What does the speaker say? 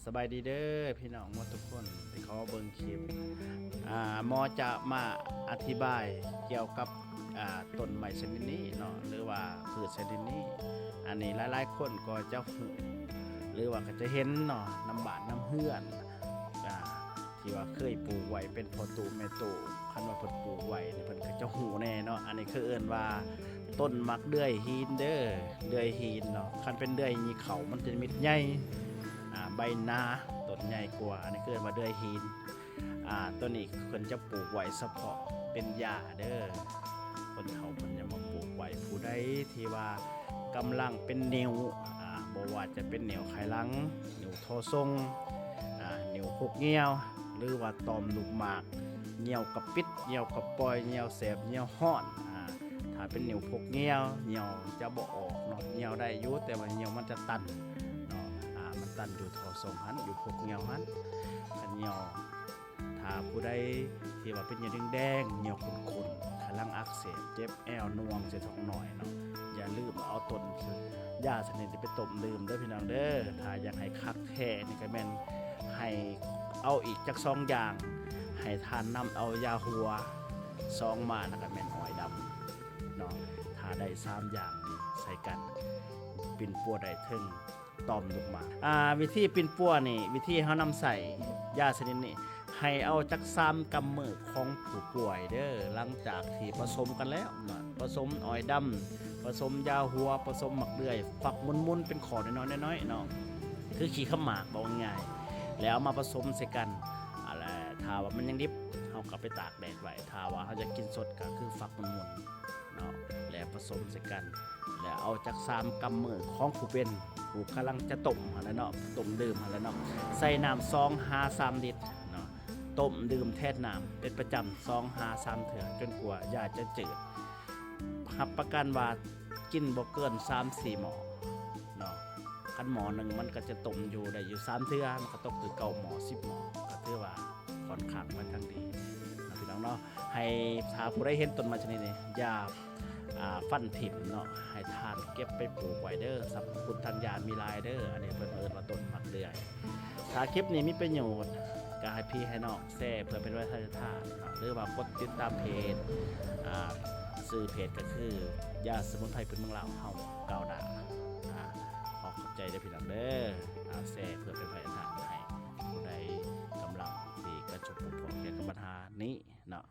ສະບາຍດີເດີພີ່ນ້ອງໝົດທຸກຄົນທີ່ເຂົ້າມາເບິ່ງຄລິບ. ອ່າ ໝໍຈະມາອະທິບາຍກ່ຽວກັບ ອ່າ ຕົ້ນໄມ້ຊະນິດນີ້ເນາະ ຫຼືວ່າພືດຊະນິດນີ້. ອັນນີ້ຫຼາຍໆຄົນກໍຈະຮູ້ ຫຼືວ່າກໍຈະເຫັນເນາະ ນຳບ້ານນຳເຮືອນ ອ່າ ທີ່ວ່າເຄີຍປູກໄວ້ເປັນພໍ່ຕູ້ແມ່ຕູ້. ຄັນວ່າເພິ່ນປູກໄວ້ນີ້ ເພິ່ນກໍຈະຮູ້ແນ່ເນາະ. ອັນນີ້ເຂົາເອີ້ນວ່າຕົ້ນໝາກເດືອຍຫີນເດີ ເດືອຍຫີນເນາະ. ຄັນເປັນເດືອຍຫີນນີ້ ເຂົາມັນຈະເມັດໃຫຍ່ ອ່າ ໃບໜາ ຕົ້ນໃຫຍ່ກວ່າ. ອັນນີ້ເອີ້ນວ່າເດືອຍຫີນ. ອ່າ ໂຕນີ້ເພິ່ນຈະປູກໄວ້ສະເພາະເປັນຢາເດີ ຄົນເຖົ້າເພິ່ນຈະມາປູກໄວ້. ຜູ້ໃດທີ່ວ່າກຳລັງເປັນນິ້ວ ອ່າ ບໍ່ວ່າຈະເປັນນິ້ວໄຂຫຼັງ ນິ້ວທໍສົ່ງ ອ່າ ນິ້ວພົກຍ່ຽວ ຫຼືວ່າຕ່ອມລູກໝາກ ຍ່ຽວກະປິດ ຍ່ຽວກະປ່ອຍ ຍ່ຽວແສບ ຍ່ຽວຮ້ອນ ອ່າ ຖ້າເປັນນິ້ວພົກຍ່ຽວ ຍ່ຽວຈະບໍ່ອອກເນາະ ຍ່ຽວໄດ້ຢູ່ ແຕ່ວ່າຍ່ຽວມັນຈະຕັນເນາະ. ອ່າ ມັນຕັນຢູ່ທໍ່ສົ່ງຫັ້ນ ຢູ່ພົກຍ່ຽວຫັ້ນ ຄັນຍ່ຽວ ຖ້າຜູ້ໃດທີ່ວ່າເປັນຍ່ຽວແດງໆ ຍ່ຽວຂຸ້ນໆ ກຳລັງອັກເສບ ເຈັບແອວໜ່ວງເສຍທ້ອງນ້ອຍເນາະ ຢ່າລືມເອົາຕົ້ນຢາຊະນິດນີ້ໄປຕົ້ມດື່ມເດີພີ່ນ້ອງເດີ. ຖ້າຢາກໃຫ້ຄັກແທ້ນີ້ກໍແມ່ນໃຫ້ເອົາອີກຈັກສອງຢ່າງ ໃຫ້ທ່ານນຳເອົາຢາຫົວ ສອງມາ ແລ້ວກໍແມ່ນອ້ອຍດຳເນາະ. ຖ້າໄດ້ສາມຢ່າງນີ້ໃສ່ກັນ ປິ່ນປົວໄດ້ເຖິງ ຕ່ອມລູກໝາກ. ອ່າ ວິທີປິ່ນປົວນີ້ ວິທີເຮົານຳໃຊ້ຢາຊະນິດນີ້ ໃຫ້ເອົາຈັກສາມກຳມືຂອງຜູ້ປ່ວຍເດີ ຫຼັງຈາກທີ່ປະສົມກັນແລ້ວເນາະ ປະສົມອ້ອຍດຳ ປະສົມຢາຫົວ ປະສົມໝາກເດືອຍ ຝັກໝຸ່ນໆ ເປັນຂໍ້ນ້ອຍໆ ນ້ອຍໆ ເນາະ ຄືຂີ້ຂາໝາກ ເວົ້າງ່າຍໆ ແລ້ວເອົາມາປະສົມໃສ່ກັນ. ອ່າ ແລະ ຖ້າວ່າມັນຍັງດິບ ເຮົາກໍໄປຕາກແດດໄວ້ ຖ້າວ່າເຮົາຢາກກິນສົດ ກໍຄືຝັກໝຸ່ນໆ ເນາະ ແລ້ວປະສົມໃສ່ກັນ ແລ້ວເອົາຈັກສາມກຳມືຂອງຜູ້ເປັນ ຜູ້ກຳລັງຈະຕົ້ມຫັ້ນແຫຼະເນາະ ຕົ້ມດື່ມຫັ້ນແຫຼະເນາະ ໃສ່ນ້ຳສອງຫາສາມລິດເນາະ ຕົ້ມດື່ມແທນນ້ຳເປັນປະຈຳ ສອງຫາສາມເທື່ອ ຈົນກວ່າຢາຈະຈືດ. ຮັບປະກັນວ່າກິນບໍ່ເກີນສາມສີ່ໝໍ້ເນາະ. ຄັນໝໍ້ໜຶ່ງມັນກໍຈະຕົ້ມຢູ່ ໄດ້ຢູ່ສາມເທື່ອ ມັນກໍຕົກຢູ່ເກົ້າໝໍ້ ສິບໝໍ້ ກໍຖືວ່າຂ້ອນຂ້າງໄປທາງດີເນາະ ພີ່ນ້ອງເນາະ. ໃຫ້ ຖ້າຜູ້ໃດເຫັນຕົ້ນໄມ້ຊະນິດນີ້ ຢ່າ ອ່າ ຟັນຖິ້ມເນາະ ໃຫ້ທ່ານເກັບໄປປູກໄວ້ເດີ ສັບພະຄຸນທາງຢາມີຫຼາຍເດີ. ອັນນີ້ເພິ່ນເອີ້ນວ່າຕົ້ນໝາກເດືອຍ. ຖ້າຄລິບນີ້ມີປະໂຫຍດ ກໍໃຫ້ພີ່ໃຫ້ນ້ອງແຊເພື່ອເປັນວິທະຍາທານເນາະ ຫຼືວ່າກົດຕິດຕາມເພຈ ອ່າ ຊື່ເພຈກໍຄືຢາສະໝຸນໄພພື້ນເມືອງລາວເຮົາກ້າວໜ້າ. ອ່າ ຂໍຂອບໃຈເດີພີ່ນ້ອງເດີ ອ່າ ແຊເພື່ອເປັນວິທະຍາທານໃຫ້ຜູ້ໃດກຳລັງທີ່ປະສົບພົບພໍ້ກ່ຽວກັບບັນຫານີ້ເນາະ.